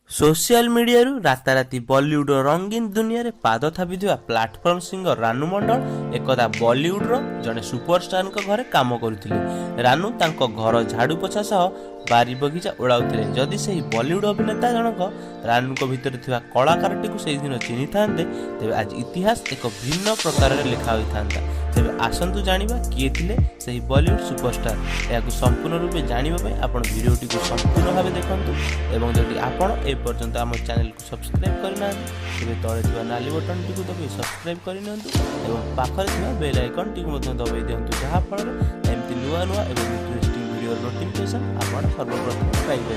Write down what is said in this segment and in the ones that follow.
Social ମିଡିଆରୁ ରାତାରାତି ବଲିଉଡର ରଙ୍ଗୀନ ଦୁନିଆରେ ପାଦ ଥାପିଥିବା ପ୍ଲାଟଫର୍ମ ସିଙ୍ଗର ରାନୁ ମଣ୍ଡଳ ଏକଦା ବଲିଉଡର ଜଣେ ସୁପରଷ୍ଟାରଙ୍କ ଘରେ କାମ କରୁଥିଲେ। ରାନୁ ତାଙ୍କ ଘର ଝାଡୁ ପୋଛା ସହ ବାରି ବଗିଚା ଓଳାଉଥିଲେ। ଯଦି ସେହି ବଲିଉଡ ଅଭିନେତା ଜଣକ ରାନୁଙ୍କ ଭିତରେ ଥିବା କଳାକାରଟିକୁ ସେହିଦିନ ଚିହ୍ନିଥାନ୍ତେ, ତେବେ ଆଜି ଇତିହାସ ଏକ ଭିନ୍ନ ପ୍ରକାରରେ ଲେଖା ହୋଇଥାନ୍ତା। ତେବେ ଆସନ୍ତୁ ଜାଣିବା କିଏ ଥିଲେ ସେହି ବଲିଉଡ ସୁପରଷ୍ଟାର। ଏହାକୁ ସମ୍ପୂର୍ଣ୍ଣ ରୂପେ ଜାଣିବା ପାଇଁ ଆପଣ ଭିଡିଓଟିକୁ ସମ୍ପୂର୍ଣ୍ଣ ଭାବେ ଦେଖନ୍ତୁ ଏବଂ ଯଦି ଆପଣ ଏପର୍ଯ୍ୟନ୍ତ ଆମ ଚ୍ୟାନେଲକୁ ସବସ୍କ୍ରାଇବ୍ କରିନାହାନ୍ତି, ତେବେ ତଳେ ଥିବା ନାଲି ବଟନଟିକୁ ଦବାଇ ସବସ୍କ୍ରାଇବ୍ କରିନିଅନ୍ତୁ ଏବଂ ପାଖରେ ଥିବା ବେଲ୍ ଆଇକନ୍ଟିକୁ ମଧ୍ୟ ଦବାଇ ଦିଅନ୍ତୁ, ଯାହାଫଳରେ ଏମିତି ନୂଆ ନୂଆ ଏବଂ ଇଣ୍ଟରେଷ୍ଟିଂ ଭିଡ଼ିଓର ନୋଟିଫିକେସନ୍ ଆପଣ ସର୍ବପ୍ରଥମେ ପାଇପାରିବେ।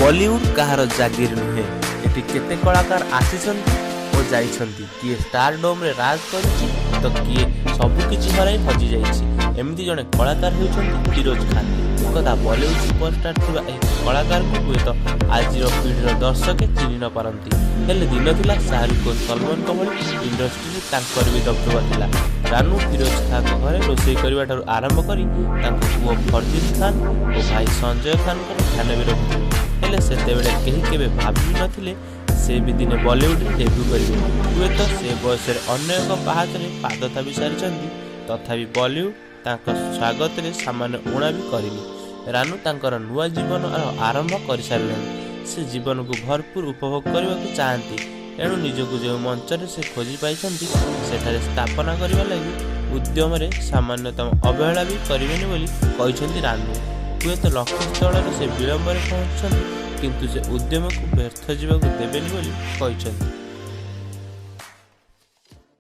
ବଲିଉଡ କାହାର ଜାଗିର ନୁହେଁ। ଏଠି କେତେ କଳାକାର ଆସିଛନ୍ତି ଓ ଯାଇଛନ୍ତି। କିଏ ଷ୍ଟାରଡମ୍ରେ ରାଜ କରିଛି ତ କିଏ ସବୁକିଛି ହରାଇ ହଜିଯାଇଛି। ଏମିତି ଜଣେ କଳାକାର ହେଉଛନ୍ତି ଫିରୋଜ ଖାନ। ଏକଦା ବଲିଉଡ ସୁପରଷ୍ଟାର ଥିବା ଏହି କଳାକାରଙ୍କୁ ହୁଏତ ଆଜିର ପିଢ଼ିର ଦର୍ଶକେ ଚିହ୍ନି ନ ପାରନ୍ତି। ହେଲେ ଦିନ ଥିଲା, ଶାହରୁଖ ଓ ସଲମାନଙ୍କ ଭଳି ଇଣ୍ଡଷ୍ଟ୍ରିରେ ତାଙ୍କର ବି ଦବଦବା ଥିଲା। ରାନୁ ଫିରୋଜ ଖାଁଙ୍କ ଘରେ ରୋଷେଇ କରିବାଠାରୁ ଆରମ୍ଭ କରି ତାଙ୍କ ପୁଅ ଫରଦିନ ଖାନ ଓ ଭାଇ ସଞ୍ଜୟ ଖାନଙ୍କର ଧ୍ୟାନ ବି ରଖୁଥିଲେ। ହେଲେ ସେତେବେଳେ କେହି କେବେ ଭାବି ବି ନଥିଲେ ସେ ବି ଦିନେ ବଲିଉଡରେ ଡେବ୍ୟୁ କରିବେ। ହୁଏତ ସେ ବୟସରେ ଅନ୍ୟ ଏକ ପାହାଚରେ ପାଦ ଥାପି ସାରିଛନ୍ତି, ତଥାପି ବଲିଉଡ ତାଙ୍କ ସ୍ୱାଗତରେ ସାମାନ୍ୟ ଊଣା ବି କରିନି। ରାନୁ ତାଙ୍କର ନୂଆ ଜୀବନର ଆରମ୍ଭ କରିସାରିଲେଣି। ସେ ଜୀବନକୁ ଭରପୁର ଉପଭୋଗ କରିବାକୁ ଚାହାନ୍ତି। ଏଣୁ ନିଜକୁ ଯେଉଁ ମଞ୍ଚରେ ସେ ଖୋଜି ପାଇଛନ୍ତି, ସେଠାରେ ସ୍ଥାପନା କରିବା ଲାଗି ଉଦ୍ୟମରେ ସାମାନ୍ୟତମ ଅବହେଳା ବି କରିବେନି ବୋଲି କହିଛନ୍ତି ରାନୁ। ହୁଏତ ଲକ୍ଷ୍ୟସ୍ଥଳରେ ସେ ବିଳମ୍ବରେ ପହଞ୍ଚୁଛନ୍ତି, କିନ୍ତୁ ସେ ଉଦ୍ୟମକୁ ବ୍ୟର୍ଥ ଯିବାକୁ ଦେବେନି ବୋଲି କହିଛନ୍ତି।